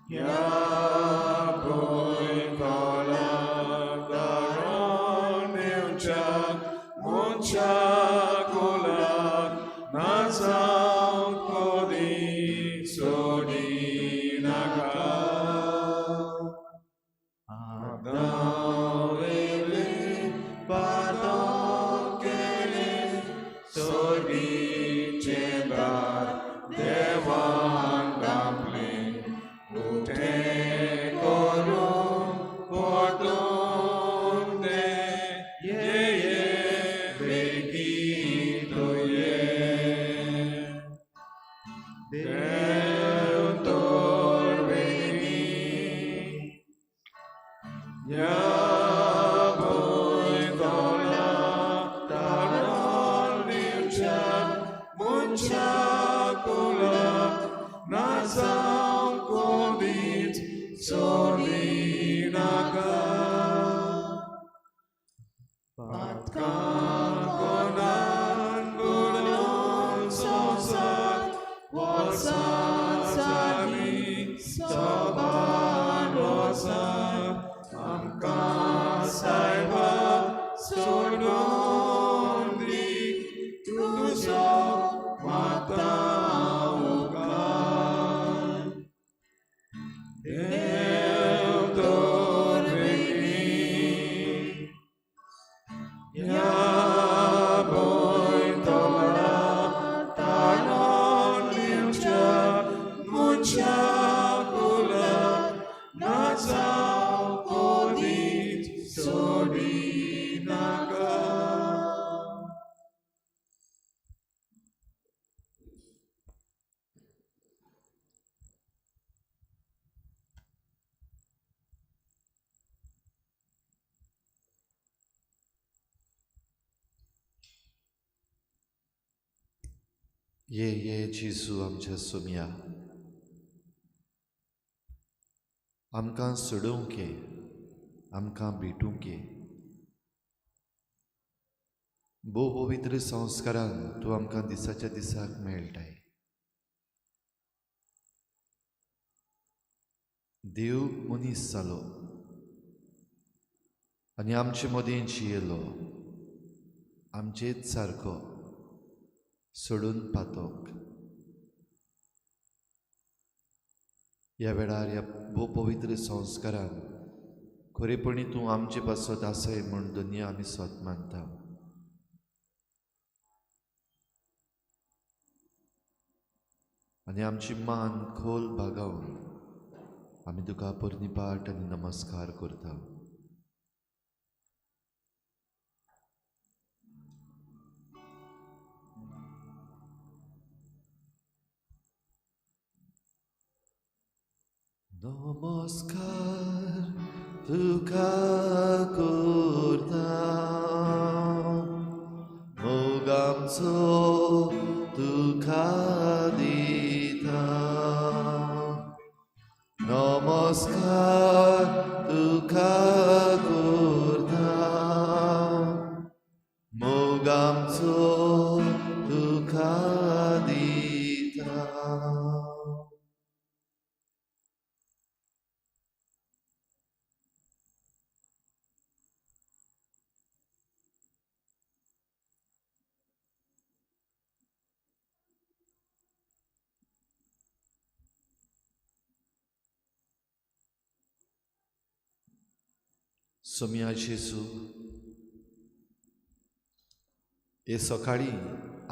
ह्या भुंयतोला दारान दिवच्याक मनशा कुलाक ना जावंक कोदी सोडिनाका. आदाम एवेन पातक केलें, सर्गीचें दार देवान धांपलें, उक्तें करूंक परतून तें, ये ये बेगीन तूं ये. देव तर बेगीन ह्या भुंयतोला दारान दिवच्याक मनशा कुलाक ना जावंक कोदीच सोडिनाका. पातकां कोणान बुडोवन संवसार वर्सां जालीं सबार वर्सां, आमकां सायबा सोडून दी तुजो माता उपकार. देव तर बेगीन ह्या भुंयतोला दारान दिवच्याक मनशा कुलाक ना जावंक कोदीच सोडिनाका. ये ये जेजू आमच्या सोमया, आमकां सोडोवंक ये, आमकां भेटूंक ये. भोव पवित्र संस्कारान तूं आमकां दिसाच्या दिसाक मेळटाय. देव मनीस जालो आनी आमचे मदीं जियेलो, आमचेच सारको सोडून पातोक. ह्या वेळार ह्या भोव पवित्र संस्कारान खरेपणी तूं आमचे पासत आसाय म्हूण दुनिया आमी सत मानता. आनी आमची मान खोल बागावन आमी तुका पर्निपाट आनी नमस्कार करता. नमस्कार तुका करता, मोग आमचो तुका दिता. नमस्कार तुका करता, मोग आमचो तुका दिता. सोमया जेजू, हे सकाळी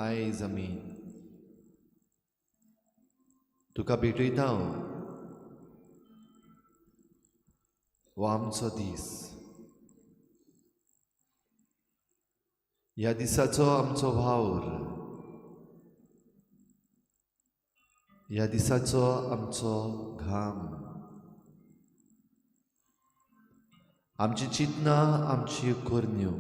आयज आमी तुका भेटयता. हो आमचो दीस, ह्या दिसाचो आमचो वावर, ह्या दिसाचो आमचो घाम, आमची चिंतनां, आमची करण्यो,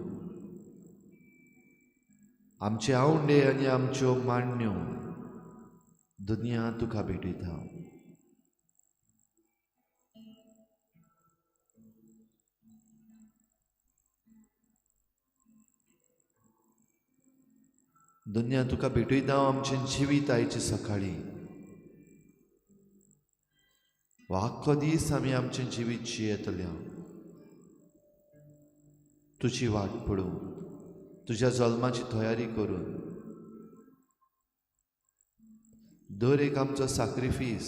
आमचे आवंडे आनी आमच्यो मांडण्यो दुनिया तुका भेटयता. दुनिया तुका भेटयता आमचें जिवीत आयचे सकाळी. हो आख्खो दीस आमी आमचें जिवीत जियेतले, तुजी वाट पळोवन, तुज्या जल्माची तयारी करून. दर एक आमचो साक्रिफीस,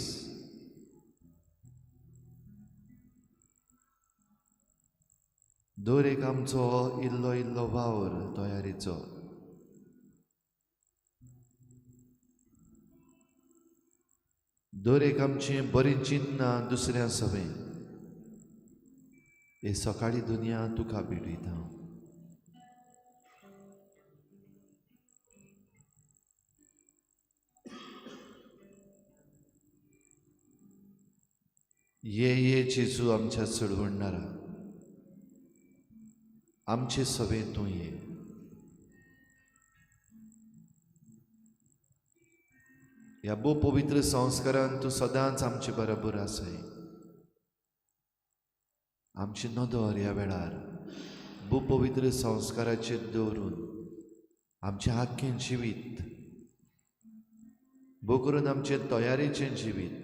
दर एक आमचो इल्लो इल्लो वावर तयारीचो, दर एक आमचें बरीं चिंतना दुसऱ्या सवें, हे सकाळी दुनिया तुका भेटयता. ये ये जेजू आमच्या चळवणणारा, आमचे सवें तूं ये. ह्या भोव पवित्र संस्कारान तूं सदांच आमचे बरोबर आसाय. आमची नदर ह्या वेळार भोव पवित्र संस्काराचेर दवरून आमचें आख्खें जिवीत, भोव करून आमचें तयारेचें जिवीत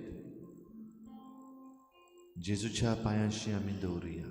जेजूच्या पांयांशी आमी दवरुया.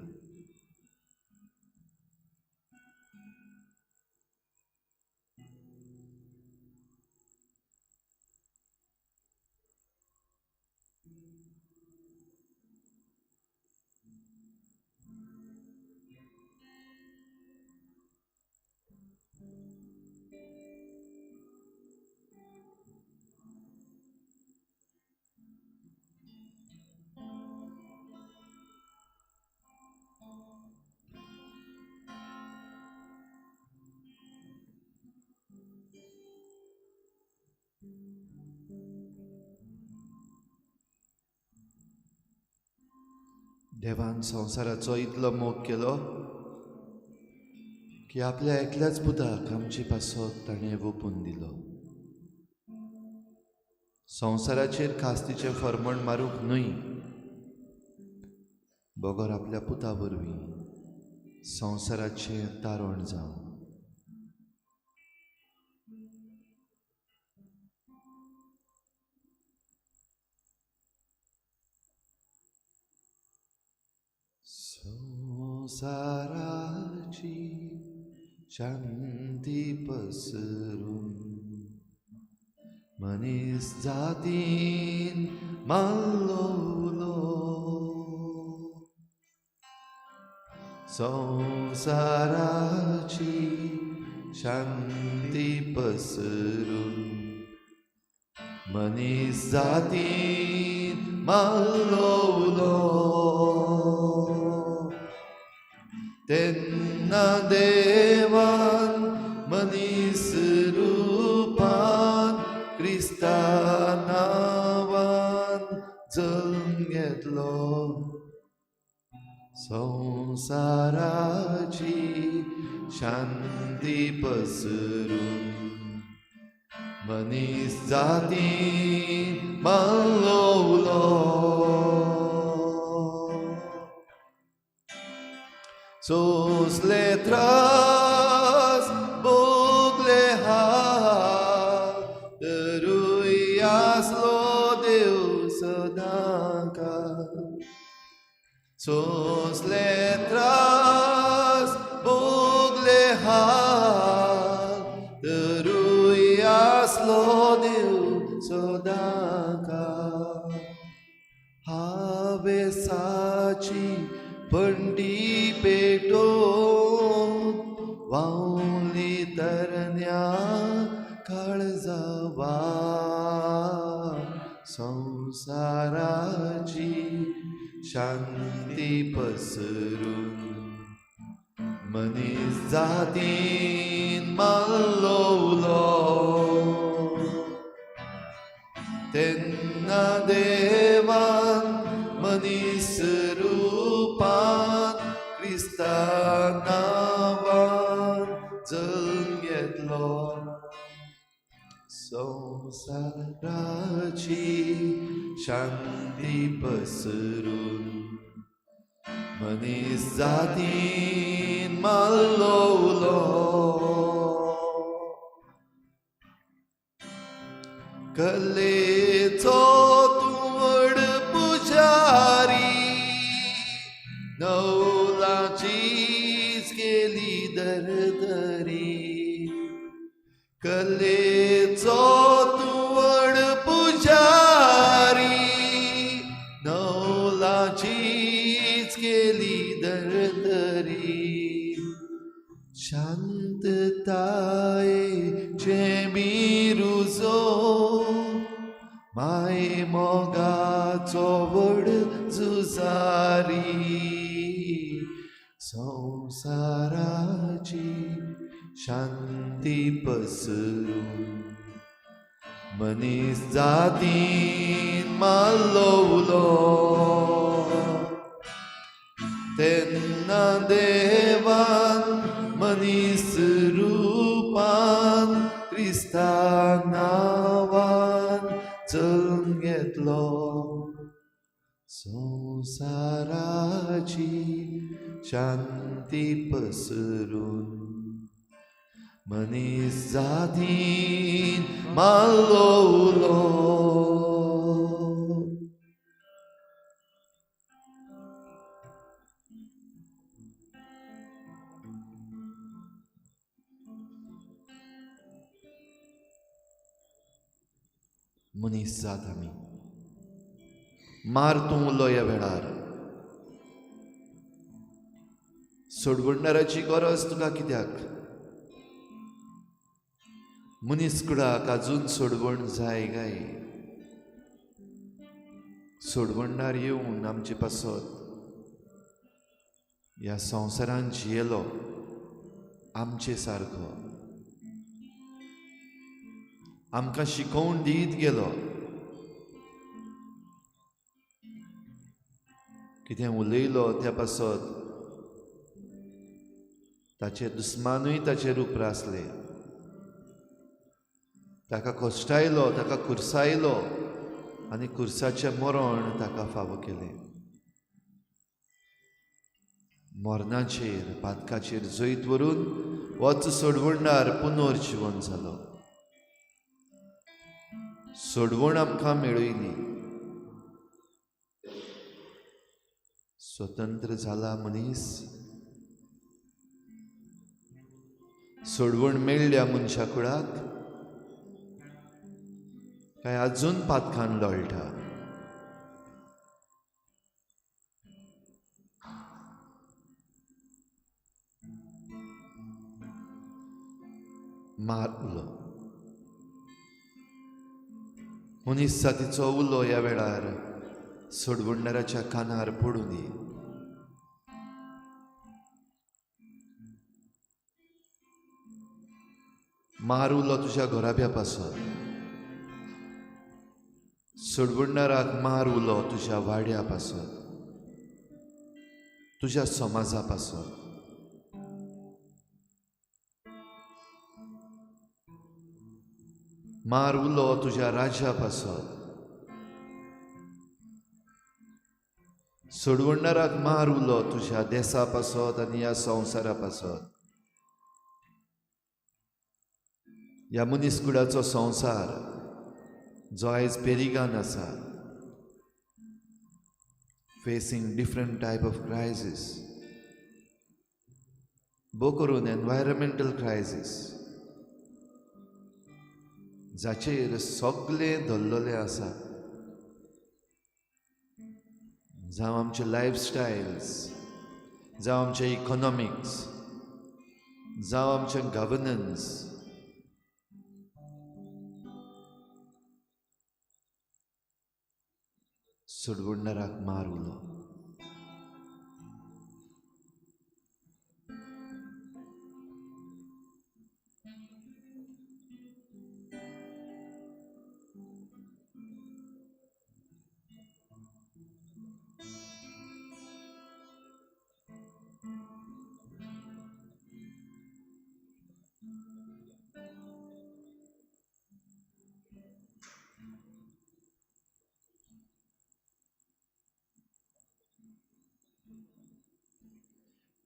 देवान संवसाराचो इतलो मोग केलो की आपल्या एकल्याच पुताक आमचे पासत ताणें वोपून दिलो. संवसाराचेर खास्तीचें फर्मण मारूंक न्हय, बगर आपल्या पुता वरवीं संवसाराचें तारण जावं. संवसाराची शांती पसरून मनीस जातीन माल्लो, संवसाराची शांती पसरून मनीस जातीन माल्लो. तेन्ना देवान मनीस रूपान क्रिस्ता नांवान जल्म घेतलो. संवसाराची शांती पसरून मनीस जातीन माल्लो. सोंसले त्रास भोगले हाल, तरूय आसलो देव सदांकाळ. सोंसले त्रास भोगले हाल, तरूय आसलो देव सदांकाळ. हावेसाची पणटी पेटोवन व्हांवली तरण्या काळजावा. संवसाराची शांती पसरून मनीस जातीन माल्लो. तेन्ना देवान मनीस रूपान क्रिस्ता नांवान जल्म घेतलो. संवसाराची शांती पसरून मनीस जातीन माल्लो. कलेचो तूं व्हड पुजारी, शांततायेचें बिरुजो, माये मोगाचो व्हड झुजारी, संवसाराची शांती पसरून मनीस जातीन मारलो उलो. तेन्ना देवान मनीस रूपान क्रिस्ता नांवान चलून घेतलो, संवसाराची शांती पसरून मनीस जातीन मारलो उलो. मनीस जात आमी मार तूं उलो ह्या वेळार. सोडवणाराची गरज तुका कित्याक? मनीस कुडाक आजून सोडवण जाय काय? सोडवणदार येवन आमचे पासत ह्या संवसारान जियेलो आमचे सारको, आमकां शिकोवन दीत गेलो. कितें उलयलो त्या पासत ताचे दुस्मानूय ताचेर उप्रासले, ताका कश्टायलो, ताका कुर्सायलो आनी कुर्साचें मरण ताका फावो केलें. मरणाचेर पातकाचेर जैत व्हरून वच सोडवणदार पुनर्जिवन जालो. सोडवण आमकां मेळयली. स्वतंत्र जाला मनीस, सोडवण मेळ्ळ्या मनशा कुळाक काय अजून पातकान लोळटा? मार उलो. मनीस जातीचो उलो ह्या वेळार सोडवणदाराच्या कानार पडूं दी. मार उलो तुज्या घराब्या पासत. सोडवणदाराक मार उलो तुज्या वाड्या पासत, तुज्या समाजा पासत. मार उलो तुज्या राज्या पासत. सोडवणदाराक मार उलो तुज्या देसा पासत आनी ह्या संवसारा पासत. ह्या मनीसकुडाचो संवसार जो आयज पेरिगान आसा, facing different type of crisis, भोव करून एनवायरमेंटल क्रायसीस, जाचेर सगळें धरलेलें आसा. जावं आमचे लायफस्टायल्स, जावं आमचे इकॉनॉमिक्स, जावं आमचें गवर्नन्स, सोडवणदाराक मार उलो.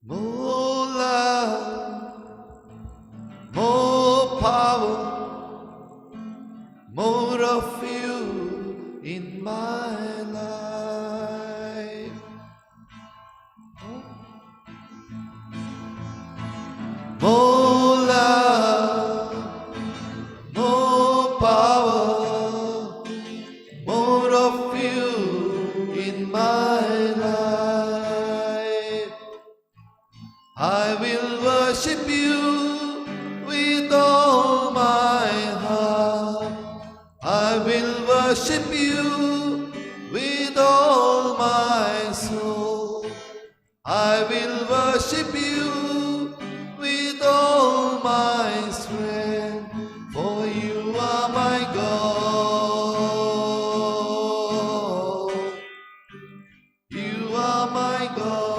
More love, more power, more of you in my life. More love, more power, more of you in my life. worship you with all my strength, for you are my God. You are my God.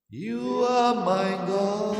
You are my God.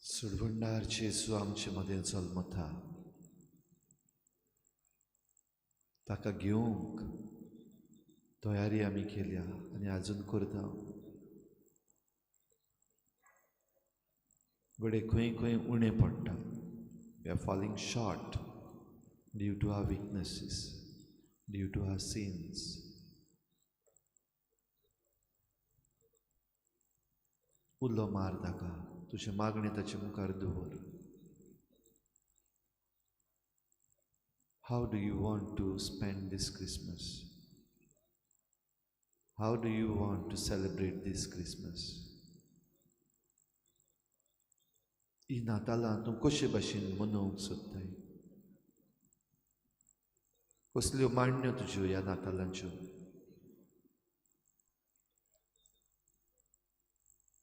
सुडवणदार जेजू आमचे मदें जल्मता, ताका घेवंक तयारी आमी केल्या आनी आजून करता. घडये खंय खंय उणें पडटा. We are falling short due to our weaknesses, due to our sins. उलो मार ताका, तुजें मागणें ताचे मुखार दवर. How do you want to spend this Christmas? How do you want to celebrate this Christmas? ही नातालां तूं कशे भाशेन मनोवंक सोदताय? कसल्यो मांडण्यो तुज्यो ह्या नातालांच्यो?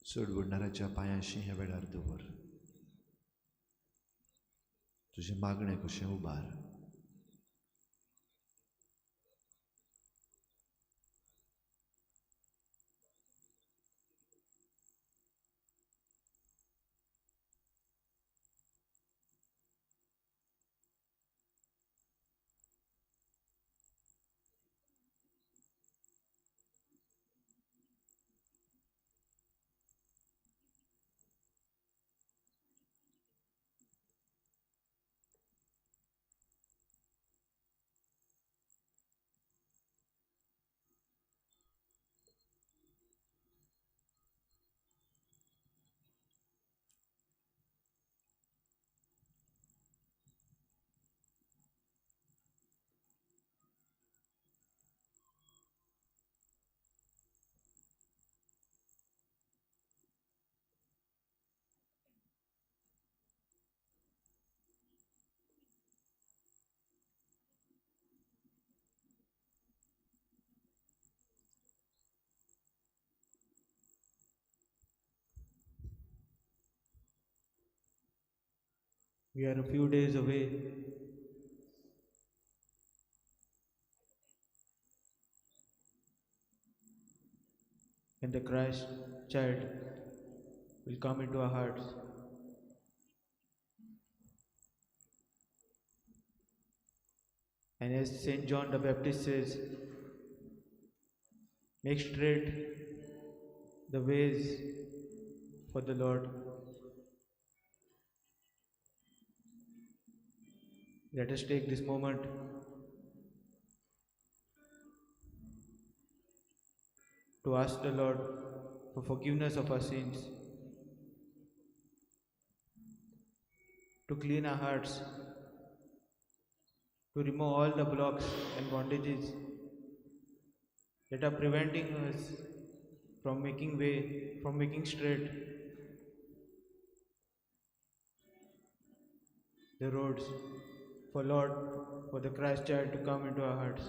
सोडवणाराच्या पांयांशी ह्या वेळार दवर. तुजें मागणें कशें उबार. We are a few days away and the Christ child will come into our hearts. And as St. John the Baptist says, make straight the ways for the Lord. Let us take this moment to ask the Lord for forgiveness of our sins, to clean our hearts, to remove all the blocks and bondages that are preventing us from making way, from making straight the roads for Lord, for the Christ child to come into our hearts.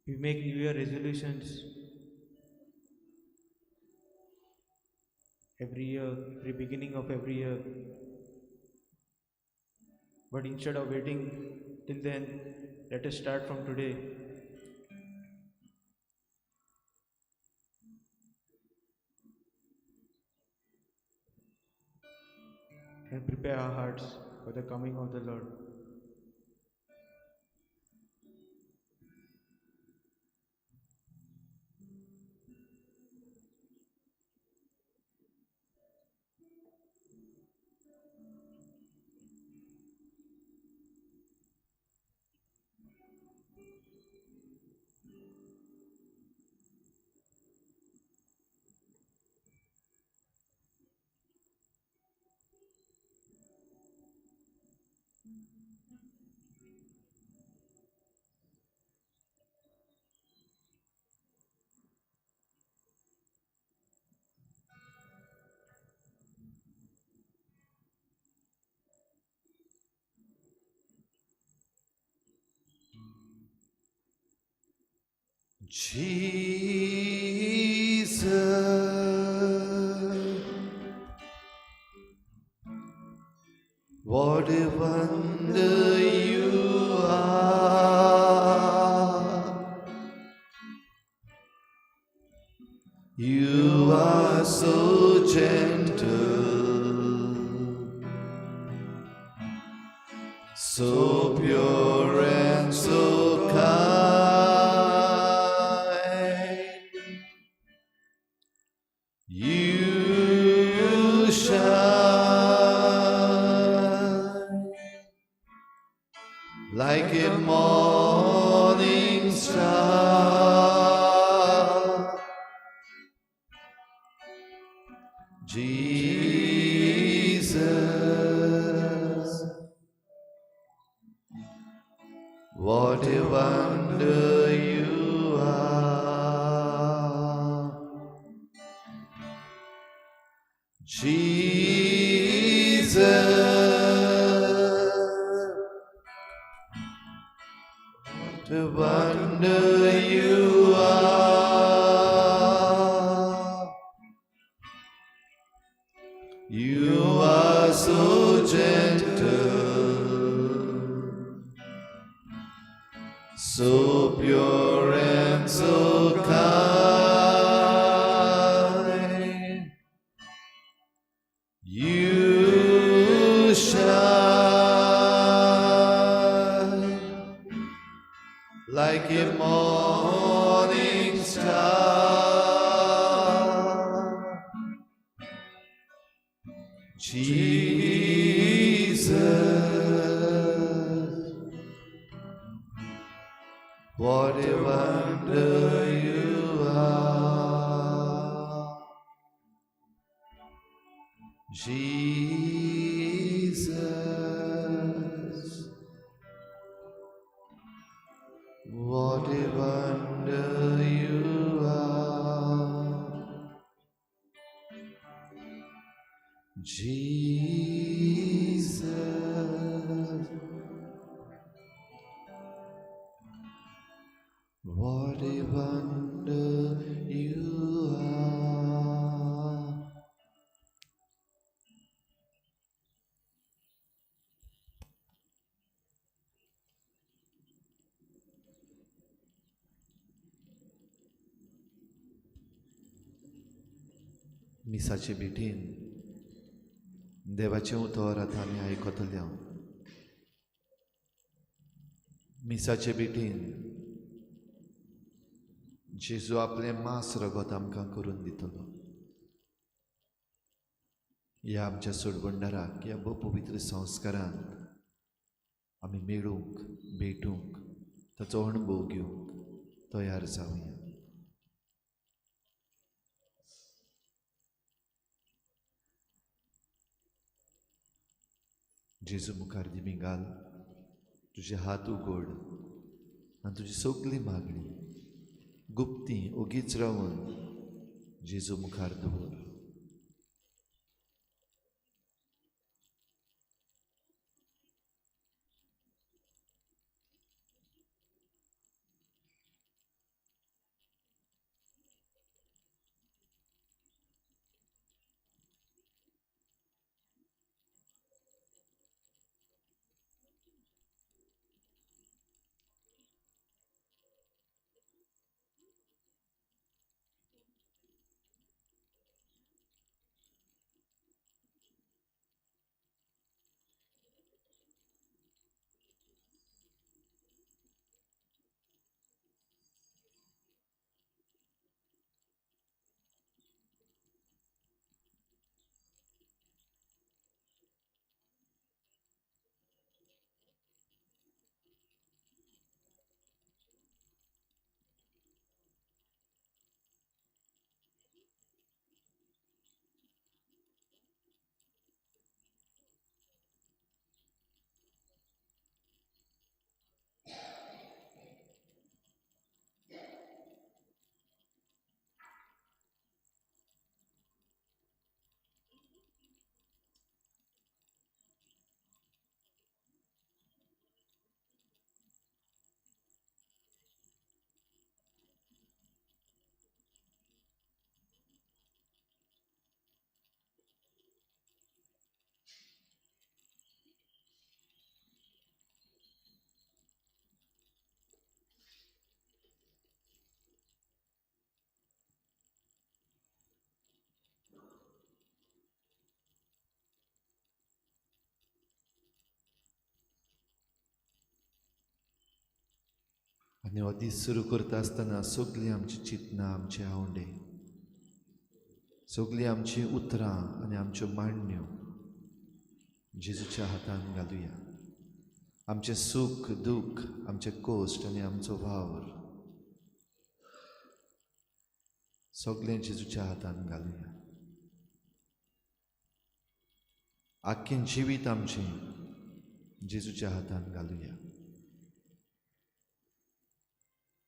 We make New Year resolutions every year, every beginning of every year. But instead of waiting till then, let us start from today. And prepare our hearts for the coming of the Lord. Jesus, what a wonder you are. You are so gentle, so pure and so kind. You shine like a morning star. Jesus, what a wonder you are. Jesus, what a wonder you are. You are so gentle, so pure and so kind. You shine like a morning star. Jesus, what a wonder you are. Jesus, what a wonder you are. Jesus, what a wonder you are. मिसाचे भेटीन देवाचें उतर आतां आमी आयकतले. मिसाचे भेटीन जेजू आपलें मांस रगत आमकां करून दितलो. ह्या आमच्या सोडबंडाराक, ह्या भोव पवित्र संस्कारांत आमी मेळूंक, भेटूंक, ताचो अणभव घेवंक तयार जावया. जेजू मुखार दिमी घाल, तुजे हात उगड आनी तुजी सगली मागणी गुप्ती ओगीच रावन जेजू मुखार दवर. आनी हो दीस सुरू करता आसतना सगळीं आमची चिंतनां, आमचे आवंडे, सगळीं आमचीं उतरां आनी आमच्यो मांडण्यो जेजूच्या हातान घालुया. आमचें सूख दूख, आमचें कोश्ट आनी आमचो वावर सगळें जेजूच्या हातान घालुया. आख्खें जिवीत आमचें जेजूच्या हातान घालुया.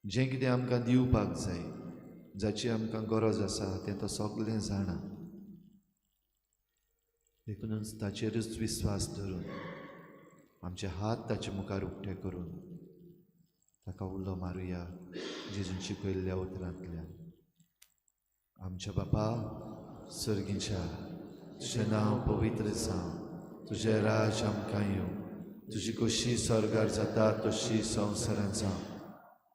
जें कितें आमकां दिवपाक जाय, जाची आमकां गरज आसा तें तो सगळें जाणा. देखूनच ताचेरूच विस्वास धरून आमचे हात ताचे मुखार उक्ते करून ताका उलो मारुया जेजून शिकयल्ल्या उतरांतल्यान. आमच्या बापा सर्गीच्या, तुजें नांव पवित्र जावं, तुजें राज आमकां येवं, तुजी कशी स्वर्गार जाता तशी संवसारांत जावं.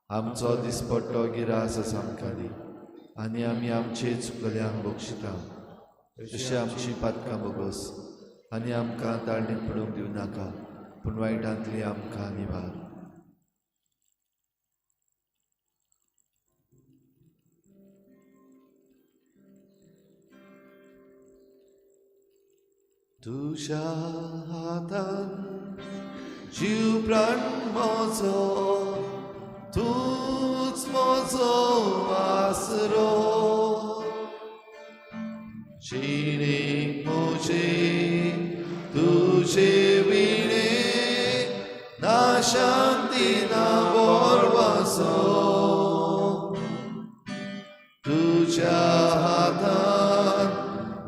आमचो दिसपट्टो गिरास आसा आमकां दी आनी आमी आमचे चुकल्यांक बक्षिता तशें आमची पातकां बोगस आनी आमकां ताळणीत पडूंक दिवं नाका, पूण वायटांतली आमकां निवार. तुज्या हातान जीव प्राण म्हजो, तूंच म्हजो आसरो, जिणेक म्हजे तुजे विणे ना शांती ना बोरवासो. तुज्या हातान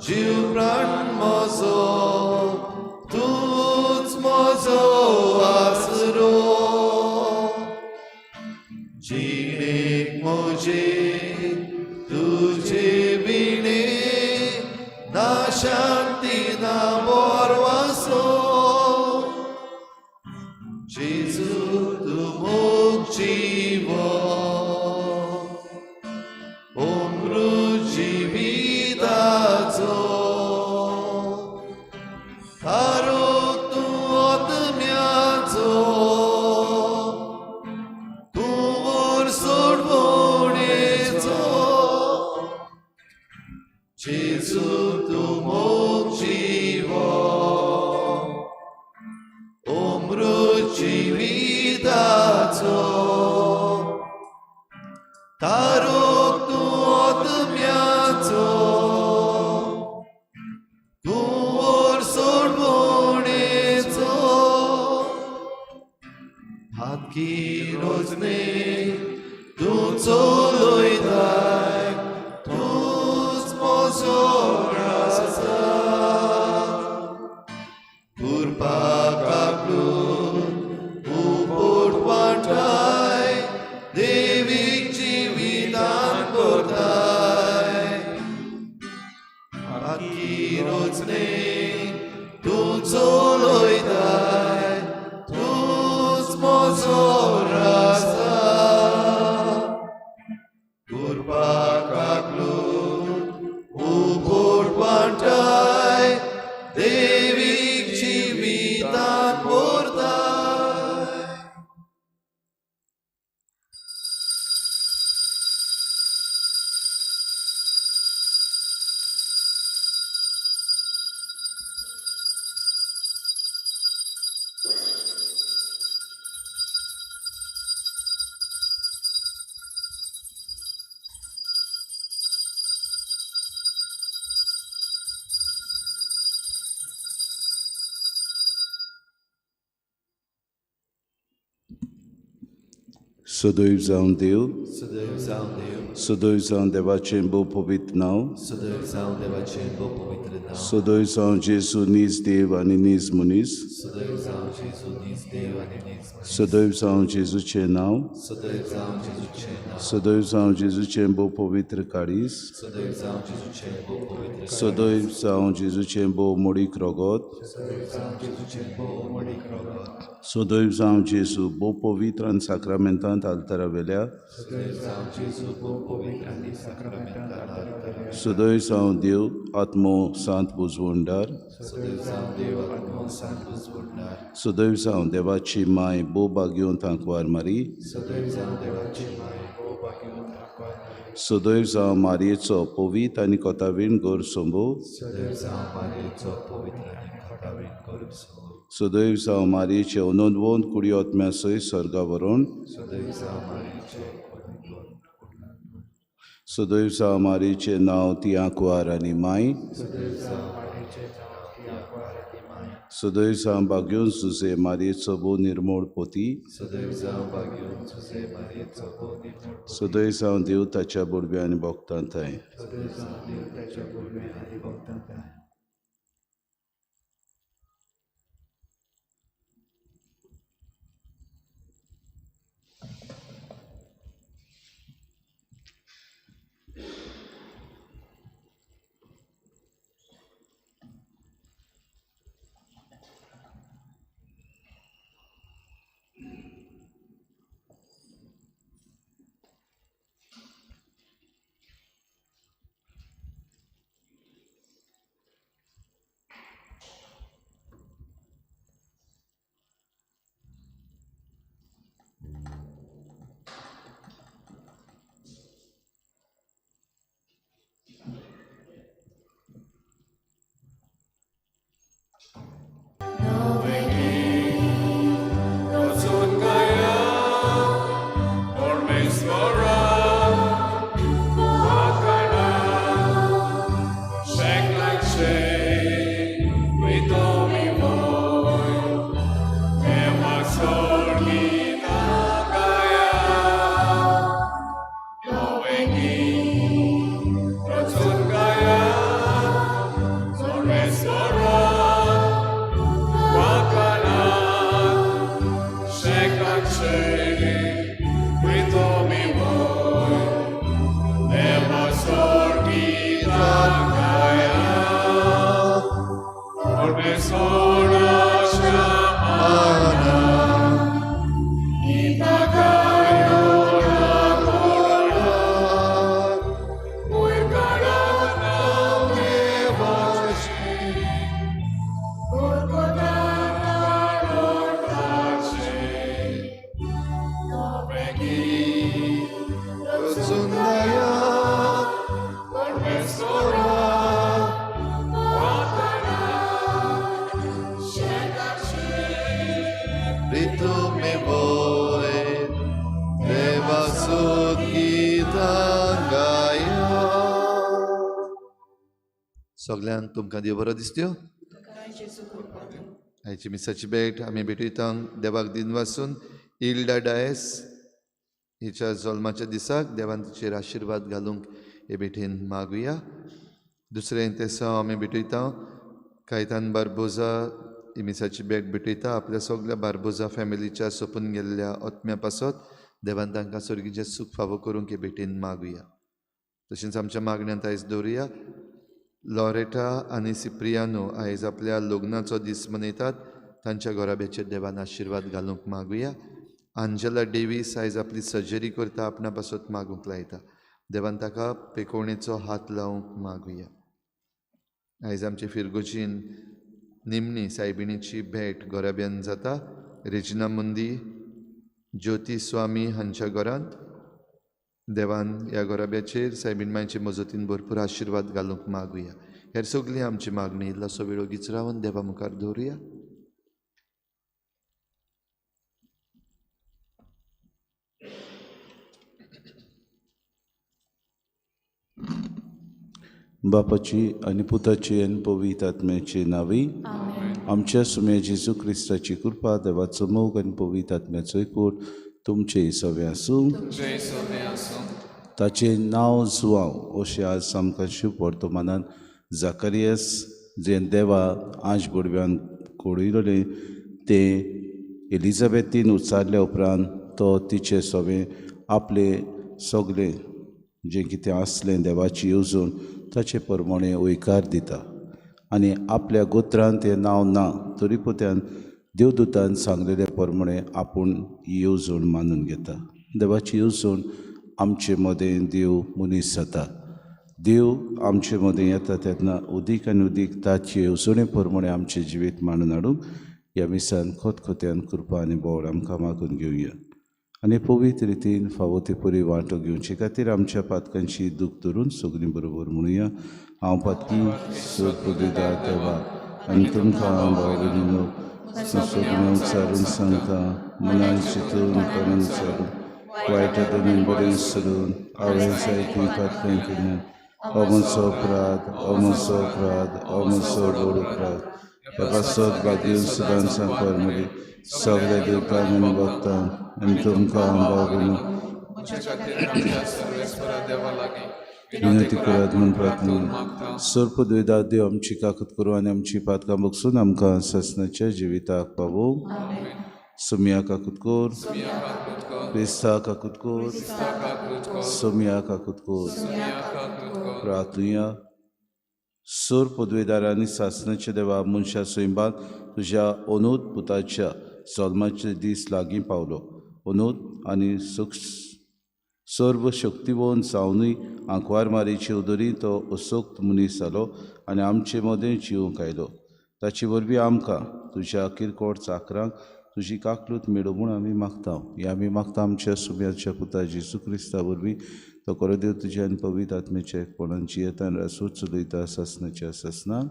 जीव प्राण म्हजो, तूंच म्हजो आसरो, जिणेक म्हजे तुजे विणे ना शांती ना बोरवासो. जेजू तूं मोग जीव अमृत जिविताचो, थारो तूं आत्म्याचो, तूं सोडवणेचो. जेजू तूं मोग जीव अमृत जिविताचो, तारो तूं आत्म्याचो, तूं सोडवणेचो. हातकी रोजने तूं चलयताय, तूंच म्हजो राजा, कृपा कापलून उपट वांटाय, देवीक जिवितान करताय. हातकी रोजने तूं चलयताय, तूंच म्हजो राजा, कृपा काकलून उपट वांटाय, देवीक जिवितान करताय. सदैव जावं देव, सदैव जावं देव, सदैव जावं देवाचें भोव पवित्र नांव, सदैव जावं देवाचें भोव पवित्र नांव, सदैव जावं जेजू नीज देव आनी नीज मनीस, सदैव जावं जेजू नीज देव आनी नीज मनीस, सदैव जावं जेजूचें नांव, सदैव जावं जेजूचें नांव, सदैव जावं जेजूचें भोव पवित्र काळीज, सदैव जावं जेजूचें भोव पवित्र, सदैव जावं जेजूचें भोव मोडीक रगत, सदैव जावं जेजूचें भोव मोडीक रगत, सदैव जावं जेजू भोव पवित्र आनी साक्रामेंतांत आल्तारावेल्या, सदैव जावं देव आत्मो सांत बुजवणदार, सदैव जावं देवाची माय भोव भाग्योन तांकवार मारी, सदैव जावं मारयेचो पवित्र आनी कोतावीण गोर सोंबो, सदैव जावं मारयेचे अनोदवोन कुडी आत्म्या सय स्वर्गा व्हरोन, सदैव जावं मारयेचें नांव ती आंकवार आनी माय, सदैव जावं भाग्योन सुजे मारयेचो भोव निर्मोळ पोती, सदैव जावं देव ताच्या बोडव्या आनी भोगतांत थांय. सगळ्यांक तुमकां देव बरो दिसत्यो. आयची मिसाची भेट आमी भेटयता देवाक दिन वासून इल्डा डायस हिच्या जल्माच्या दिसाक देवान तिचेर आशिर्वाद घालूंक हे भेटेन मागुया. दुसरें तेसांव आमी भेटयता कायतान बार्बोजा ही मिसाची भेट भेटयता आपल्या सगळ्या बार्बोजा फॅमिलीच्या सोपून गेल्ल्या आत्म्या पासत देवान तांकां स्वर्गीचें सूख फावो करूंक हे भेटेन मागुया. तशेंच आमच्या मागण्यांत आयज दवरुया लॉरेटा आनी सिप्रियानो आयज आपल्या लग्नाचो दीस मनयतात, तांच्या घराब्याचेर देवान आशिर्वाद घालूंक मागुया. आंजेला डेवीस आयज आपली सर्जरी करता, आपणा पासत मागूंक लायता, देवान ताका पेकोवणेचो हात लावंक मागुया. आयज आमचे फिरगोजीन निमणी सायबिणीची भेट घराब्यान जाता रेजिना मुंदी ज्योती स्वामी हांच्या घरांत. देवान ह्या घराब्याचेर सायबीण मांयचे मजतीन भरपूर आशिर्वाद घालूंक मागुया. हेर सगळी आमची मागणी इल्लोसो वेळ ओगीच रावन देवा मुखार दवरुया. बापाची आनी पुताची आनी पवित्र आत्म्याची नांवी आमच्या सुम्या जेजू क्रिस्ताची कृपा, देवाचो मोग आनी पवित्र आत्म्याचो एकवट तुमचे सवे आसूं. ताचें नांव जुआंव अशें आज आमकां शुभ वर्तमानान जाकारियस जें देवा आज बुडव्यान कोडयलें तें एलिझाबेथीन उच्चारल्या उपरांत तो तिचे सवे आपले सगळें जें कितें आसलें देवाची येवजण ताचे प्रमाणे वयकार दिता आनी आपल्या गोत्रांत तें नांव ना तरी पोत्यान देवदूतान सांगलेले प्रमाणे आपूण ही येवजण मानून घेता. देवाची येवजण आमचे मदें देव मनीस जाता. देव आमचे मदें येता तेन्ना उदीक आनी उदीक ताचे येवजणे प्रमाणे आमचें जिवीत मांडून हाडूंक ह्या मिसान खतखत्यान कृपा आनी बोळ आमकां मागून घेवया आनी पवित्र रितीन फावो ते परी वांटो घेवचे खातीर आमच्या पातकांची दूख धरून सगळीं बरोबर म्हणुया. हांव पातकी सोदपुदेदार देवा आनी तुमकां भाव सगळें उच्चारून सांगता, मनान चिंतून तणान सारून वायट दोनून बरें सोडून हांवें जायतीं पातकां केल्यात. हो म्हजो अपराध, हो म्हजो अपराध, हो म्हजो व्हड अपराध. ह्या पासत भाग्य सदांच सांगपार मरे सगळ्या देवतांक आनी भक्तांक आनी तुमकां भाव विनंती करात म्हूण प्रार्थना. सर्प द्वेदा देव आमची काकत करूं आनी आमची पातकां बगसून आमकां ससनाच्या जिविताक पावोवं. सोमिया काकूत कोर, क्रिस्ता काकूत कोर, सोमिया काकूत कोर. प्रार्थुया. सोर पदवेदार आनी सासनाच्या देवा, मनशा सैमांत तुज्या अनूत पुताच्या जल्माचे दीस लागीं पावलो. अनूत आनी सर्व शक्तिवंत जावनूय आंकवार मारीचे उदरी तो असक्त मनीस जालो आनी आमचे मदें जिवंक आयलो. ताचे वरवीं आमकां तुज्या किरकोळ चाकरांक तुजी काकलूत मेळूं म्हूण आमी मागता. हें आमी मागता आमच्या सुम्याच्या पुता जेजू क्रिस्ता वरवीं. तो खरो देव तुज्या आनी पवित्र आत्म्याच्या एकपणान जियेता आनी रासूच चलयता सासनाच्या सासनाक.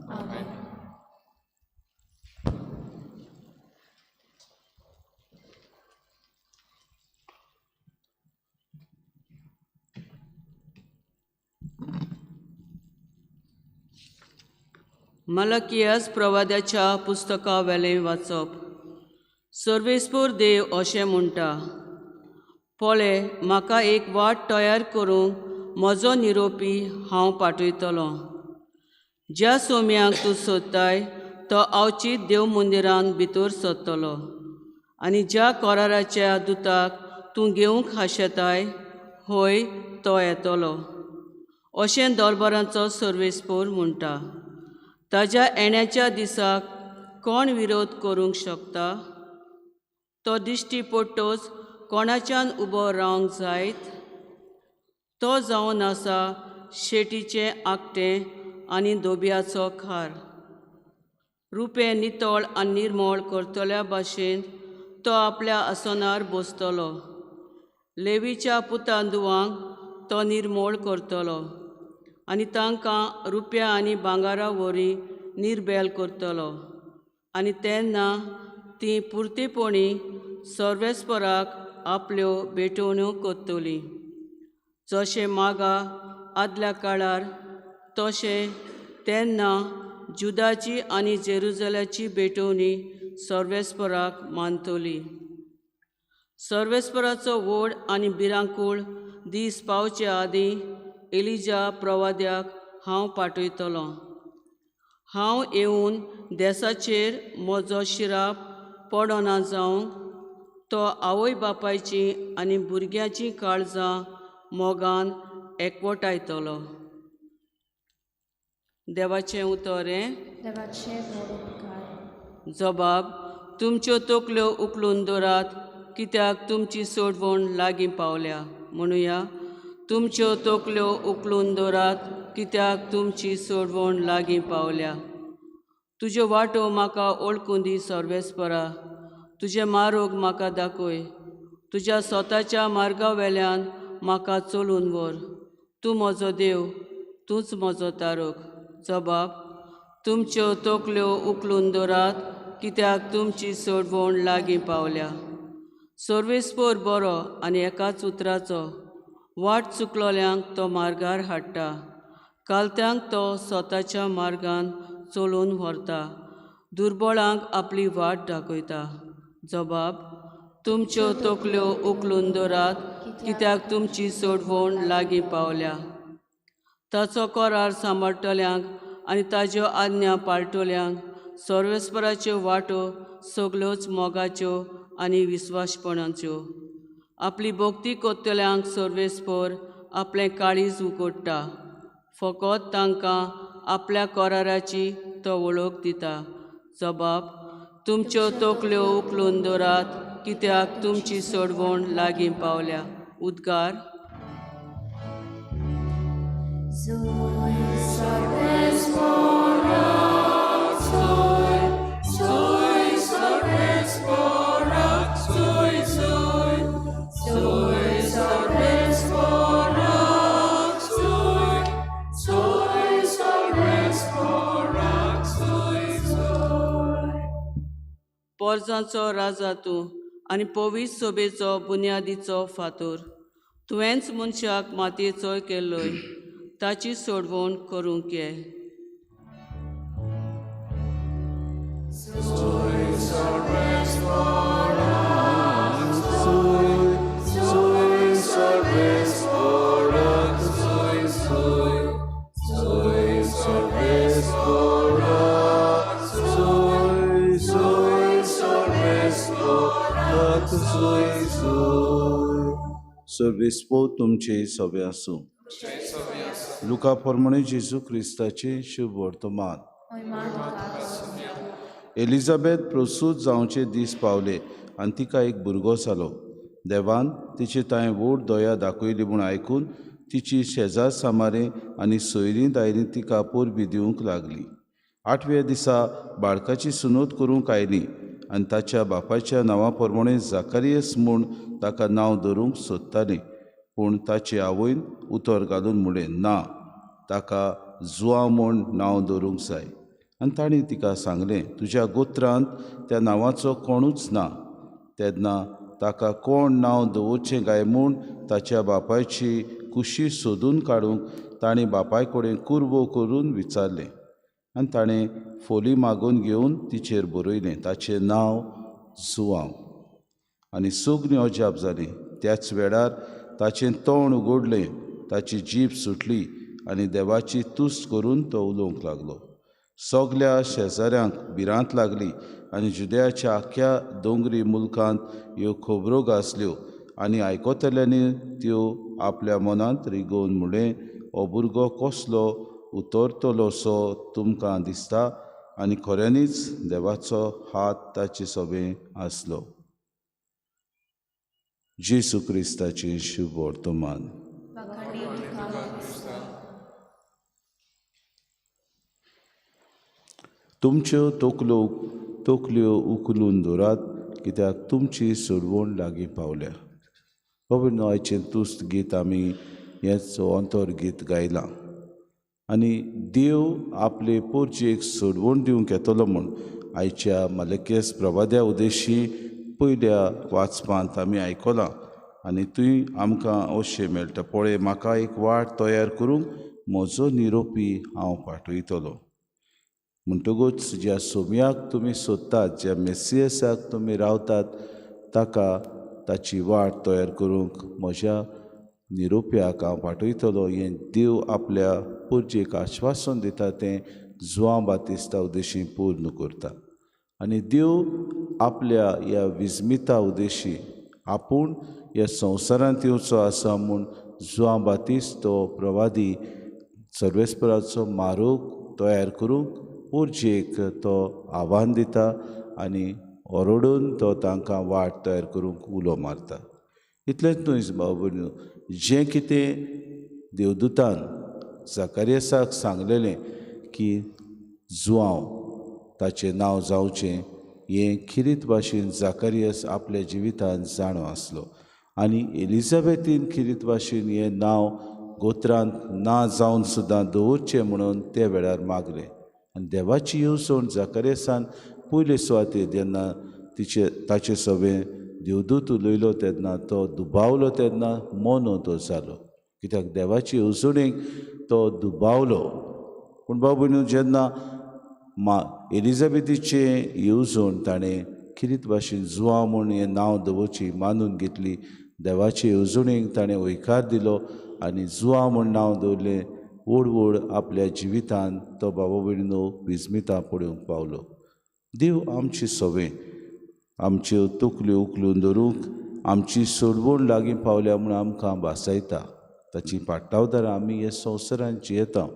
मलकियास प्रवाद्याच्या पुस्तका वेलें वाचप. सर्वेस्पोर देव अशें म्हणटा, पळय म्हाका एक वाट तयार करूंक म्हजो निरोपी हांव पाठयतलो. ज्या सोम्याक तूं सोदताय तो अवचीत देव मंदिरान भितर सरतलो आनी ज्या कराराच्या दुताक तूं घेवंक हाशेताय हय तो येतलो, अशें दरबारांचो सर्वेस्पोर म्हणटा. ताज्या येण्याच्या दिसाक कोण विरोध करूंक शकता? तो दिश्टी पडटच कोणाच्यान उबो रावंक जायत? तो जावन आसा शेटीचें आकटें आनी दोब्याचो खार. रुपें नितळ आनी निर्मळ करतल्या भाशेन तो आपल्या आसनार बसतलो. लेवीच्या पुतांदुवांक तो निर्मळ करतलो आनी तांकां रुप्या आनी भांगरा वरी निर्बेल करतलो आनी तेन्ना तीं पुर्तीपणी सर्वेस्पराक आपल्यो भेटवण्यो करतलीं. जशें मागा आदल्या काळार तशें तेन्ना जुदाची आनी जेरुजलाची भेटवणी सर्वेस्पराक मानतली. सर्वेस्पराचो व्हड आनी भिरांकूळ दीस पावचे आदीं एलिजा प्रवाद्याक हांव पाठयतलो. हांव येवन देसाचेर म्हजो शिराप पडना जावंक तो आवय बापायची आनी भुरग्यांची काळजां मोगान एकवटायतलो. देवाचें उतर हें. जबाब, तुमच्यो तकल्यो उखलून दवरात कित्याक तुमची सोडवण लागीं पावल्या. म्हणुया, तुमच्यो तकल्यो उखलून दवरात कित्याक तुमची सोडवण लागीं पावल्या. तुज्यो वाटो म्हाका वळखूं दी सर्वेस्परा, तुजें मार्ग म्हाका दाखय. तुज्या स्वताच्या मार्गा वेल्यान म्हाका चलून व्हर. तूं म्हजो देव, तूंच म्हजो तारक. जबाब, तुमच्यो तकल्यो उखलून दवरात कित्याक तुमची सोडवण लागीं पावल्या. सर्वेस्पोर बरो आनी एकाच उतराचो, वाट चुकलोल्यांक तो मार्गार हाडटा, कालत्यांक तो स्वताच्या मार्गान चलोवन व्हरता, दुर्बळांक आपली वाट दाखयता. जबाब, तुमच्यो तकल्यो उखलून दवरात कित्याक तुमची सोडवण लागीं पावल्या. ताचो करार सांबाळटल्यांक आनी ताज्यो आज्ञा पाळटल्यांक सर्वेस्पराच्यो वाटो सगल्योच मोगाच्यो आनी विस्वासपणाच्यो. आपली भक्ती करतल्यांक सर्वेस्पोर आपलें काळीज उगडटा, फकत तांकां आपल्या कराराची तो वळख दिता. जबाब, तुमच्यो तकल्यो उखलून दवरात कित्याक तुमची सोडवण लागीं पावल्या. उद्गार. पोरजांचो राजा तूं आनी पवित्र सोबेचो बुन्यादीचो फातोर. तुवेंच मनशाक मातयेचो केल्लोय, ताची सोडवण करूंक ये. सर्वेस्पोर तुमचे सवे आसूं. लुका प्रमाणे जेजू क्रिस्ताचे शुभ वर्तमान. एलिझाबेथ प्रसूत जावचे दीस पावले आनी तिका एक भुरगो जालो. देवान तिचे तांय व्हड दया दाखयली म्हूण आयकून तिची शेजार सामारे आनी सोयरीं दायरीं तिका परबी दिवंक लागली. आठव्या दिसा बाळकाची सुनोत करूंक आयली आनी ताच्या बापायच्या नांवा प्रमाणे जाकारियस म्हूण ताका नांव धरूंक सोदताली. पूण ताचे आवयन उतर घालून म्हणलें, ना, ताका जुआ म्हूण नांव धरूंक जाय. आनी ताणें तिका सांगलें, तुज्या गोत्रांत त्या नांवाचो कोणूच ना. तेन्ना ताका कोण नांव दवरचें काय म्हूण ताच्या बापायची कुशी सोदून काडूंक ताणें बापाय कडेन कुरवो करून विचारलें. आनी ताणें फोली मागून घेवन तिचेर बरयलें, ताचें नांव जुआंव. आनी सगळीं अजाप जालीं. त्याच वेळार ताचें तोंड उगडलें, ताची जीब सुटली आनी देवाची तुस्त करून तो उलोवंक लागलो. सगल्या शेजाऱ्यांक भिरांत लागली आनी जुदयाच्या आख्ख्या दोंगरी मुलकांत ह्यो खबरो गाजल्यो आनी आयकतल्यांनी त्यो आपल्या मनांत रिगोवन म्हणलें, हो भुरगो कसलो उतरतलोसो तुमकां दिसता. आनी खऱ्यांनीच देवाचो हात ताचे सोबें आसलो. जेजू क्रिस्ताचें शुभ वर्तमान. तुमच्यो तकल्यो उखलून दवरात, कित्याक तुमची सोडवण लागीं पावल्या. बाबा, आयचें तुस्त गीत आमी हेंच अंतर गीत गायलां आनी देव आपले पोरचेक सोडवण दिवंक येतलो म्हूण आयच्या मलकेस प्रवाद्या उदेशी पयल्या वाचपांत आमी आयकलां. आनी थंय आमकां अशें मेळटा, पळय म्हाका एक वाट तयार करूंक म्हजो निरोपी हांव पाठयतलो. म्हणटकूच ज्या सोम्याक तुमी सोदतात, ज्या मेसियसाक तुमी रावतात, ताका ताची वाट तयार करूंक म्हज्या निरोप्याक हांव पाठयतलो. हें देव आपल्या पुर्जेक आश्वासन दिता, तें जुआंव बातिस्ता उद्देशी पूर्ण करता. आनी देव आपल्या ह्या विस्मिता उद्देशी आपूण ह्या संवसारांत येवचो आसा म्हूण जुआंव बातिस्त तो प्रवादी सर्वेस्पराचो मारोग तयार करूंक पुर्जेक तो आव्हान दिता आनी ओरडून तो तांकां वाट तयार करूंक उलो मारता. इतलेंच न्हय भाव भयणीनो, जें कितें देवदूतान जाकारियसाक सांगलेलें की जुआंव ताचें नांव जावचें, हें खिरीत भाशेन जाकारियस आपल्या जिवितांत जाणो आसलो. आनी एलिझाबेथीन खिरीत भाशेन हें नांव गोत्रांत ना जावन सुद्दां दवरचें म्हणून ते वेळार मागलें. आनी देवाची येवजण जाकारियसान पयले सुवातेर जेन्ना तिचे ताचे सवें देवदूत उलयलो तेन्ना तो दुबावलो, तेन्ना मोनो तो जालो, कित्याक देवाची येवजणेक तो दुबावलो. पूण भाव भयणीनो, जेन्ना मा एलिझाबेथीचें येवजण ताणें खिरीत भाशेन जुआंव म्हूण हें नांव दवरची मानून घेतली, देवाचे येवजणेक ताणें हयकार दिलो आनी जुआंव म्हूण नांव दवरलें. व्हड व्हड आपल्या जिवितांत तो बाबा भयणीनो विस्मिता पळोवंक पावलो. देव आमची सवें आमच्यो तकल्यो उखलून धरूंक आमची सोडवण लागीं पावल्या म्हूण आमकां भासायता. ताची पाटावदारां आमी ह्या संवसारांत जियेता.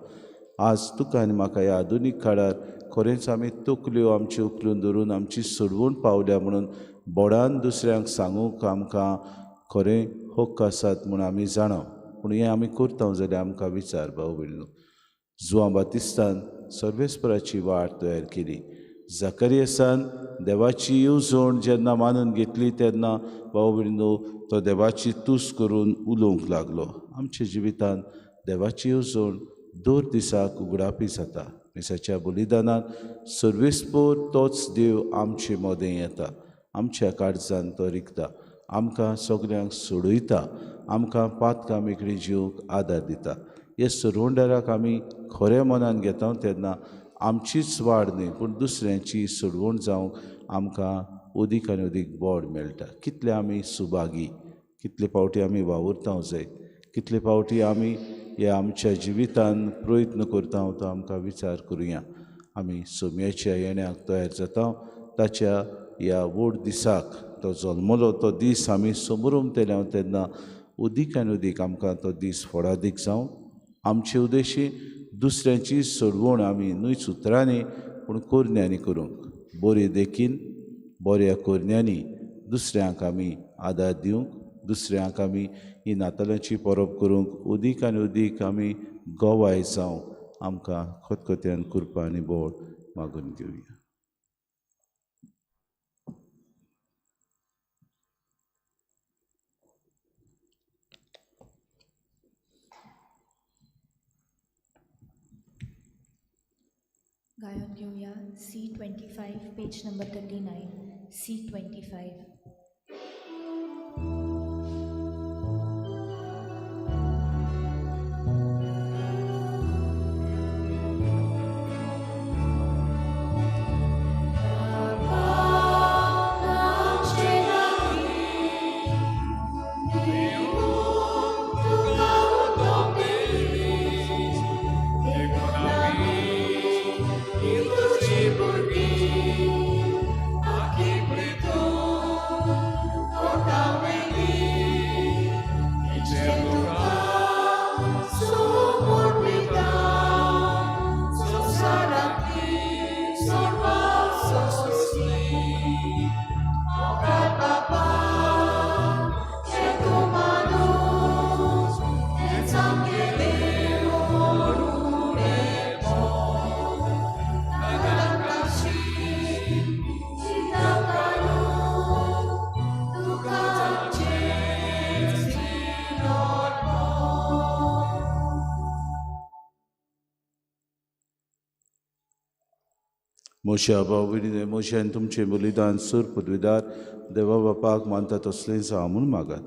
आज तुका आनी म्हाका ह्या आधुनीक काळार खरेंच आमी तकल्यो आमच्यो उखलून धरून आमची सोडवण पावल्या म्हणून बोडान दुसऱ्यांक सांगूंक आमकां खरें हक्क आसात म्हूण आमी जाणा. पूण हें आमी करता जाल्यार आमकां विचार भाव भयणीनो. जुआंव बातिस्तान सर्वेस्पराची वाट तयार केली. जाकारियसान देवाची येवजण जेन्ना मानून घेतली तेन्ना भाव भयणीनो तो देवाची तूस करून उलोवंक लागलो. आमच्या जिवितांत देवाची येवजण दर दिसाक उगडापी जाता. मिसाच्या बलिदानात सर्वेस्पर तोच देव आमचे मदें येता, आमच्या काळजान तो रिगता, आमकां सगल्यांक सोडयता, आमकां पातकां मेकळी जिवंक आदार दिता. हे सोडवणदाराक आमी खऱ्या मनान घेता तेन्ना आमचीच वाड न्हय पूण दुसऱ्यांची सोडवण जावंक आमकां अदीक आनी अदीक बोड मेळटा. कितले आमी सुभागी, कितले फावटी आमी वावुरता जाय, कितले फावटी आमी ह्या आमच्या जिवितान प्रयत्न करता तो आमकां विचार करुया. आमी सोम्याच्या येण्याक तयार जाता. ताच्या ह्या व्हड दिसाक तो जल्मलो तो दीस आमी समोरमतले तेन्ना अदीक आनी अदीक आमकां तो दीस फळादीक जावं. आमचे उद्देशी दुसऱ्यांची सोडवण आमी न्हय उतरांनी पूण करण्यांनी करूंक, बरे देखीन बऱ्या करण्यांनी दुसऱ्यांक आमी आदार दिवंक, दुसऱ्यांक आमी ही नातालांची परब करूंक अदीक आनी अदीक आमी गवाय जावंक आमकां खतखत्यान कृपा आनी बोड मागून घेवया. गायन घेऊया C25 page number 39 C25. मोशा भाव मोशान तुमचें बलिदान सूर पदवीदार देवा बापाक मानता तसलें जावं म्हूण मागात.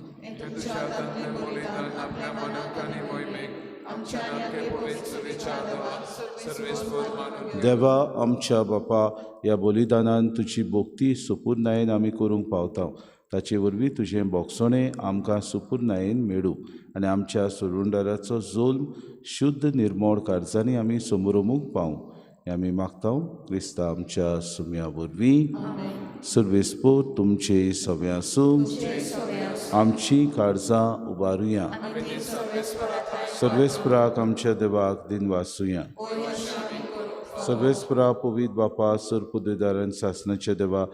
देवा आमच्या बापा ह्या बलिदानान तुजी भक्ती सुपूर्णायेन आमी करूंक पावता. ताचे वरवीं तुजें भोगसणें आमकां सुपूर्णायेन मेळूं आनी आमच्या सोडवणदाराचो जोल्म शुद्ध निर्मोळ काळजांनी आमी समरोमूंक पावूं. आमी मागता क्रिस्ता आमच्या सुम्या वरवीं. सर्वेस्पोर तुमचे सगळे आसूं. आमची काळजां उबारुया. सर्वेस्पराक आमच्या देवाक दिनवासुया. सर्वेस्परा पवित्र बापा सुर पदवीदारान सासनाच्या देवा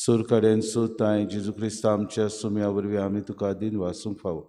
सुर कडेन सुरताय जेजू क्रिस्ता आमच्या सुम्या वरवीं आमी तुका दिनवासूंक फावो.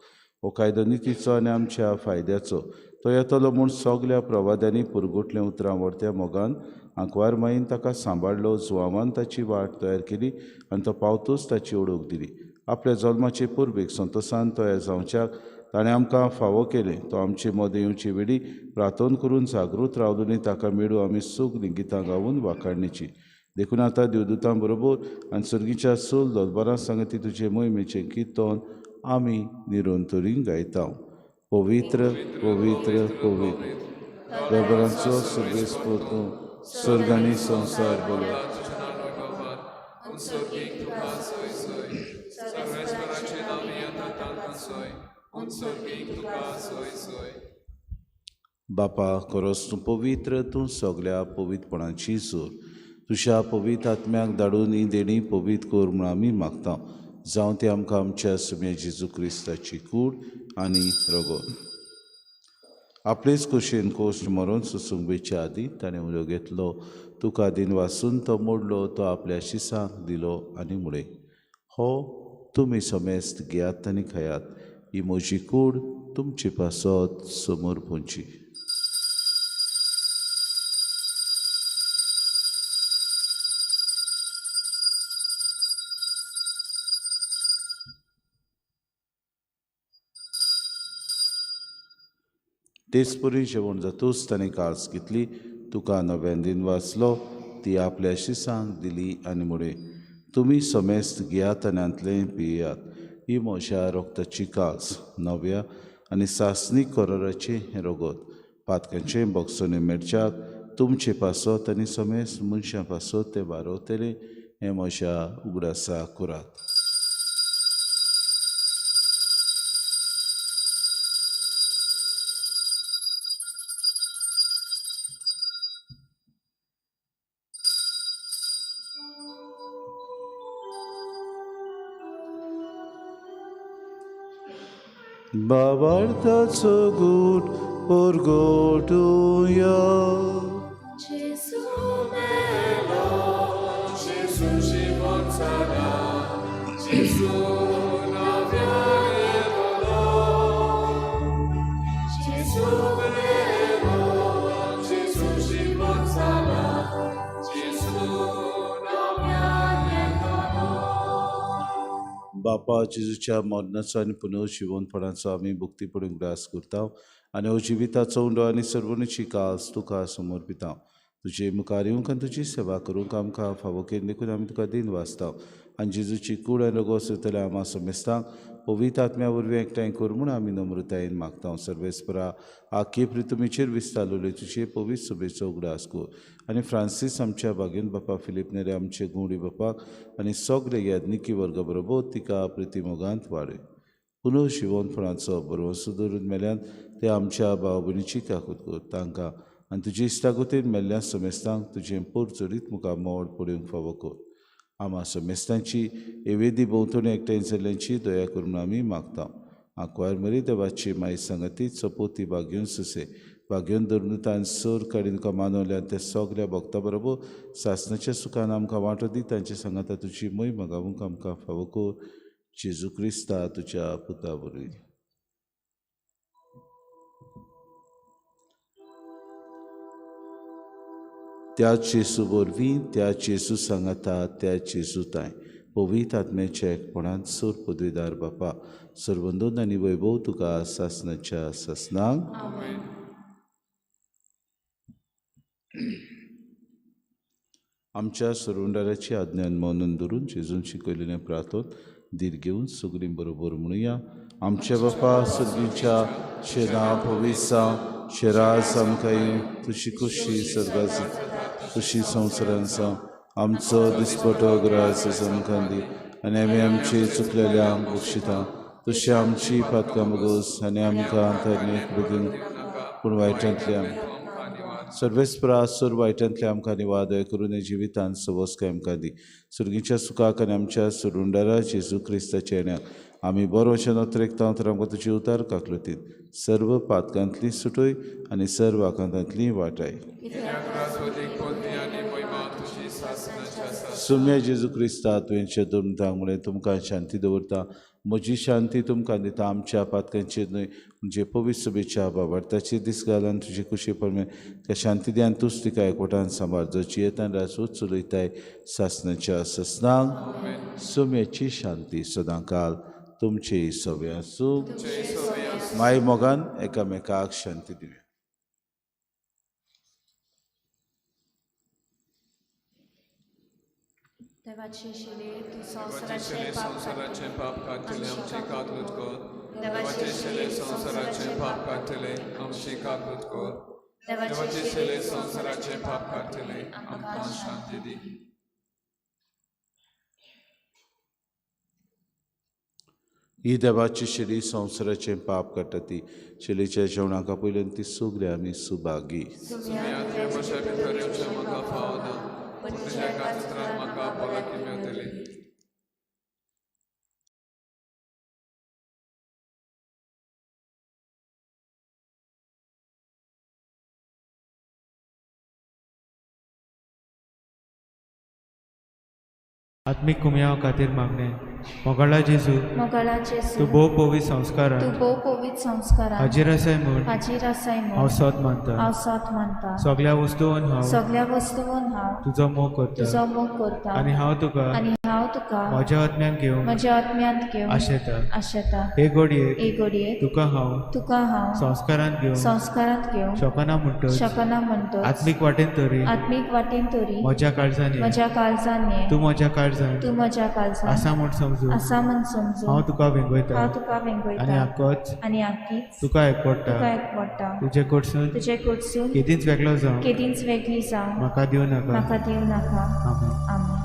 हो कायदो नितीचो आनी आमच्या फायद्याचो तो येतलो म्हूण सगल्या प्रवाद्यांनी पुरगुटलें उतरां व्हरत्या मोगान आंकवार माईन ताका सांबाळ्ळो. जुआवान ताची वाट तयार केली आनी तो पावतूच ताची ओळख दिली. आपल्या जल्माचे पुर्वेक संतोसान तयार जावच्याक ताणें आमकां फावो केलें. तो आमचे मदें येवचे वेळी प्रार्थना करून जागृत रावलो न्ही ताका मेळूं आमी सगलीं गितां गावन वाखाणणेची. देखून आतां देवदूतां बरोबर आनी सर्गीच्या सोल दलबारां सांगती तुजे मोहिमेचें किर्तन आमी निरंतरीन गायता. पवित्र पवित्र पवित्र देवरांचो सर्वेस्पर तूं स्वर्ग आनी संवसार बोलो. बापा खरोच तूं पवित्र, तूं सगल्या पवित्रपणाची जोर. तुज्या पवित्र आत्म्याक धाडून ही देणी पवित्र कर म्हूण आमी मागता. जावं ते आमकां आमच्या सुम्या जेजू क्रिस्ताची कूड आनी रगत. आपलेच कुशीन कोश्ट मरोन सोसूंक वेच्या आदीं ताणें उलो घेतलो. तुका दिन वासून तो मोडलो, तो आपल्या शिसांक दिलो आनी म्हळें, हो तुमी समेस्त घेयात आनी खायात, ही म्हजी कूड तुमचे पासत समोर पोंची. तेच परी जेवण जातूच ताणें कास घेतली, तुका नव्यान दिन वाचलो, ती आपल्या शिसांक दिली आनी म्हळें, तुमी समेस्त घेयात आनी हांतलें पियात, ही म्हज्या रोगताची कास, नव्या आनी सासणीक कराराचें हें रगत, पातकांचें बोगसणें मेळच्याक तुमचे पासत आनी समेस्त मनशां पासत तें वारवतलें, हें म्हज्या उगडासा करात. बाबार्थाचो गूट परगटुया. जेजू मेलो, जेजू जिवन जाला, जेजू नव्या येतलो. जेजू मेलो, जेजू जिवन जाला, जेजू नव्या येतलो. बापा, जेजूच्या मरणाचो आनी पुनर्जिवनपणाचो आमी भक्तीपणी उगडास करता आनी हो जिविताचो उंडो आनी सर्वणीची कास तुका समर्पिता. तुजे मुखार येवंक आनी तुजी सेवा करूंक आमकां फावो केली देखून आमी तुका दिन वाचता आनी जेजूची कूड आनी रगत सोदतल्या आमा समेस्तांक पवित्र आत्म्या वरवीं एकठांय कर म्हूण आमी नम्रतायेन मागता. सर्वेस्परा, आखी प्रितुमीचेर विस्तारलेले तुजे पवित्र सभेचो उगडास कर आनी फ्रांसीस आमच्या बागेन बापा, फिलीप नेरे आमचे गुंडी बापाक आनी सगळे याज्ञिकी वर्गा बरोबर तिका प्रितिमोगांत वाडय. पुनर्जिवनपणाचो भरवंसो दवरून मेल्यान ते आमच्या भाव भयणीची काकूत कर, तांकां आनी तुजी इश्टागतीन मेल्ल्या समेस्तांक तुजें पोर चडीत मुखार मोड पडूंक फावो कर. आमा समेस्तांची एवेदी भोंवतणी एकठांय जाल्ल्यांची दया करून आमी मागता. आंकवार मरी देवाची माई सांगाती चपोती बागेवन सुसे बागेवन धरून सर काडीन तुका मानवल्या ते सगल्या भक्ता बरोबर सासणाच्या सुखान आमकां वांटो दी. तांचे सांगाता तुजी मोय मागावूंक आमकां फावो कर. जेजू क्रिस्ता तुज्या पुता वरवीं. त्या जेजू वरवीं, त्या जेजू सांगाता, त्या जेजू ताय पवित्र आत्म्याच्या एकपणांत सोर पदवीदार बापा, सर्वंदून आनी वैभव तुका सासणाच्या सासणाक. आमच्या सरवंडाराची आज्ञान मौनून धरून जेजून शिकयलेलें प्रार्थन धीर घेवन सगळीं बरोबर म्हणुया. आमच्या बापा सर्गीच्या शेना पवित्र शेराज आमकां येवं, तुजी खोशी सर्गाची तुशी संवसारान जावं, आमचो दिसपटो ग्रास आमकां दी आनी आमी आमचे चुकलेल्या बक्षिता तशी आमची पातकां बगोस आनी आमकां तरणे बेगीन पूण वायटांतल्या सर्वेस्परा सोर वायटांतल्या आमकां निवादय करून जिवितांत सवस्काय आमकां दी. सुर्गीच्या सुखाक आनी आमच्या सुरुंडारा जेजू क्रिस्ताच्या येण्याक आमी बरो अशें नोत्रेकता तर आमकां तुजी उतार काकलतीत सर्व पातकांतली सुटय आनी सर्व आकांतांतली वाटाय. सुम्या जेजू क्रिस्ता, तुवें दोन मुळे तुमकां शांती दवरता, म्हजी शांती तुमकां दिता. आमच्या पातकांचेर न्हय म्हणजे पवित्र सभेच्या बाबार्थाचेर दीस घाल आनी तुजी खुशी प्रमाणे त्या शांती दी आनी तूंच तिका एकवटान सांबाळ, जो जियेतान राजवत चलयताय सासणाच्या ससनांक. सुम्याची शांती सदांकाल तुमचे सवे आसूं. माय मोगान एकामेकाक शांती दिवया. देवाचे शिले तूं संवसाराचें पाप काडटलें आमची काकूत कर. देवाचे शिले संवसाराचें पाप काडटलें आमची काकूत कर. देवाचे शिले संवसाराचें पाप काडटलें आमकां शांती दी. ही देवाची शिली संवसाराचें पाप काडटा ती शिलीच्या जेवणाक आपयल्यान ती सगळी आमी सुभागी. तुज्या कातरान म्हाका भलायकी मेळटली. आत्मीक कुमयाव खातीर मागणें. मोगाळा जेजू, मोगाळा जेजू, तूं भोव पवित्र संस्कारान, तूं भोव पवित्र संस्कारान हाजीर आसाय म्हूण, हाजीर आसाय म्हूण हांव सोद मानता, हांव सोद मानता. सगळ्या वस्तून हांव, सगळ्या वस्तून हांव तुजो मोग करता, तुजो मोग करता आनी हांव तुका, आनी हांव तुका म्हज्या आत्म्यान घेवंक, म्हज्या आत्म्यांत घेवंक आशेता. आशेता. हे घडयेक, हे घडयेक तुका हांव, तुका हांव संस्कारांत घेवंक, संस्कारांत घेवंक शकना म्हणटच, शकना म्हणटच, आत्मीक वाटेन तरी, आत्मीक वाटेन तरी म्हज्या काळजान ये, म्हज्या काळजान ये, तूं म्हज्या काळजान, तूं म्हज्या काळजान आसा म्हूण समजून, आसा म्हूण समजून, हांव तुका वेंगयता, हांव तुका वेंगयता आनी आकोच, आनी आकीच तुका एकवडटा, तुका एकवडटा. तुजे कडसून, तुजे कडसून केदींच वेगळो जावं, केदींच वेगळी जावं म्हाका दिवं नाका, म्हाका दिवं नाका. आमेन. आमेन.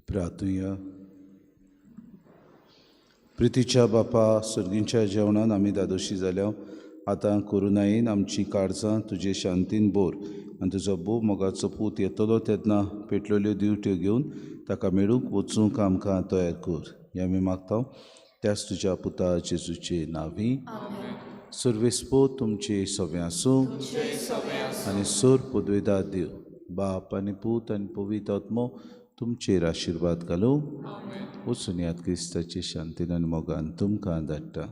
प्रार्थुया. प्रितीच्या बापा, सर्गींच्या जेवणान आमी दादोशी जाल्या. आतां करुणायेन आमची काळजां तुजे शांतीन बोर आनी तुजो भोव मोगाचो पूत येतलो तेन्ना पेटलेल्यो दिवट्यो घेवन ताका मेळूंक वचूंक आमकां तयार कर, हें आमी मागता त्याच तुज्या पुता जेजूचे नांवी. सर्वेस्पो तुमचे सगळें आसूं आनी सोर पदवेदार देव बाप आनी पूत आनी पवित्र आत्मो तुमचेर आशिर्वाद घालूं. वचून याद क्रिस्ताचे शांतीन आनी मोगान तुमकां धाडटा.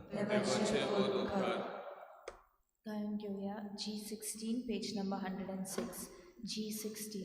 गायन घेवया G16, page number 106. G16.